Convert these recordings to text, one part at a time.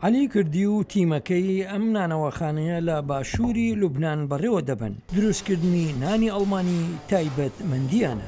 عەلی کوردی و تیمەکەی ئەم نانەواخانەیە لە باشووری لوبنان بەڕێوە دەبەن، دروستکردنی نانی ئەڵمانی تایبەتمەندییانە.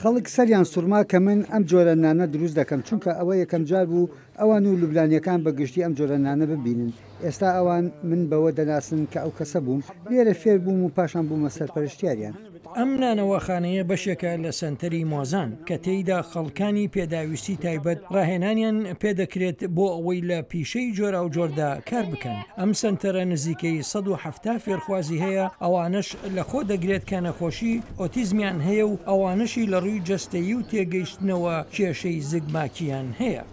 خەڵک سەریان سوڕما کە من ئەم جۆرە نانە دروست دەکەم، چونکە ئەوە یەکەمجار بوو ئەوان و لوبنانییەکان بە گشتی ئەم جۆرە نانە ببینن. ئێستا ئەوان من بەوە دەناسن کە ئەو کەسە بووم، لێرە فێر بووم و پاشان بوومە سەرپەرشتیاریان. ئەم نانەواخانەیە بەشێکە لە سەنتەری مۆزان، کە تێیدا خەڵکانی پێداویستی تایبەت ڕاهێنانیان پێدەکرێت بۆ ئەوەی لە پیشەی جۆراوجۆردا کار بکەن. ئەم سەنتەرە نزیکەی 170 فێرخوازی هەیە، ئەوانەش لەخۆ دەگرێت کە نەخۆشی ئۆتیزمیان هەیە و ئەوانەشی لە ڕووی جەستەیی و تێگەیشتنەوە کێشەی زگماکییان هەیە.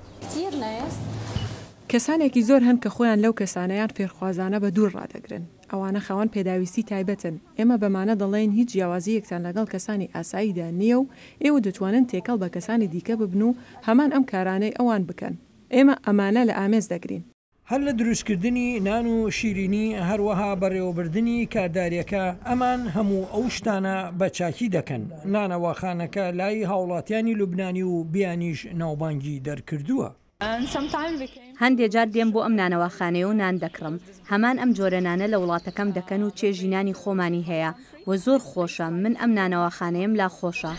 کەسانێکی زۆر هەن کە خۆیان لەو کەسانە یان فێرخوازانە بە دوور ڕادەگرن. ئەوانە خاوەن پێداویستی تایبەتن. ئێمە بەمانە دەڵێین هیچ جیاوازییەکتان لەگەڵ کەسانی ئاساییدا نییە و ئێوە دەتوانن تێکەڵ بە کەسانی دیکە ببن و هەمان ئەم کارانەی ئەوان بکەن. ئێمە ئەمانە لە ئامێز دەگرین. هەر لە دروستکردنی نان و شیرینی، هەروەها بەڕێوەبردنی کاردارییەکە، ئەمان هەموو ئەو شتانە بە چاکی دەکەن. نانەواخانەکە لای هاوڵاتیانی لوبنانی و بیانیش ناوبانگی دەرکردووە. هەندێ جار دێم بۆ ئەم نانەواخانەیە و نان دەکڕم، هەمان ئەم جۆرە نانە لە وڵاتەکەم دەکەن و چێژی نانی خۆمانی هەیە و زۆر خۆشە، من ئەم نانەواخانەیەم لا خۆشە.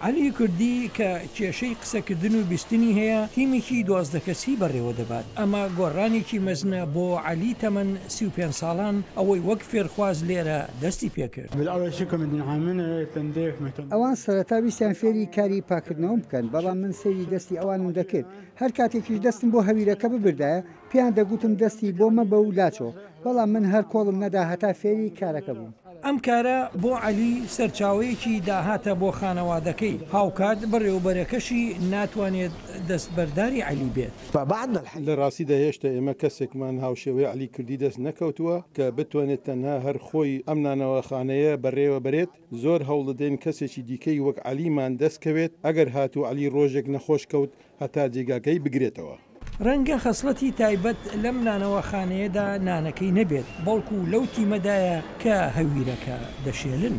عەلی کوردی کە کێشەی قسەکردن و بیستنی هەیە، تیمێکی 12 کەسی بەڕێوەدەبات، ئەمە گۆڕانێکی مەزنە بۆ عەلی تەمەن 35 ساڵان، ئەوەی وەک فێرخواز لێرە دەستی پێکرد. ئەوان سەرەتا ویستیان فێری کاری پاککردنەوەم بکەن، بەڵام من سەیری دەستی ئەوانم دەکرد، هەر کاتێکیش دەستم بۆ هەویرەکە ببردایە، پێیان دەگوتم دەستی بۆ مەبە و لاچۆ، بەڵام من هەر کۆڵم نەدا هەتا فێری کارەکە بووم. ئەم کارە بۆ عەلی سەرچاوەیەکی داهاتە بۆ خانەوادەکەی، هاوکات بەڕێوەبەرەکەشی ناتوانێت دەستبەرداری عەلی بێت. لە ڕاستیدا هێشتا ئێمە کەسێکمان هاوشێوەی عەلی کوردی دەست نەکەوتووە کە بتوانێت تەنها هەر خۆی ئەم نانەواخانەیە بەڕێوە بەرێت، زۆر هەوڵدەدەین کەسێکی دیکەی وەک عەلیمان دەست کەوێت، ئەگەر هاتوو عەلی ڕۆژێک نەخۆش کەوت هەتا جێگاکەی بگرێتەوە. ڕەنگە خەسڵەتی تایبەت لەم نانەواخانەیەدا نانەکەی نەبێت، بەڵکو لەو تیمەدایە کە هەویرەکە دەشێلن.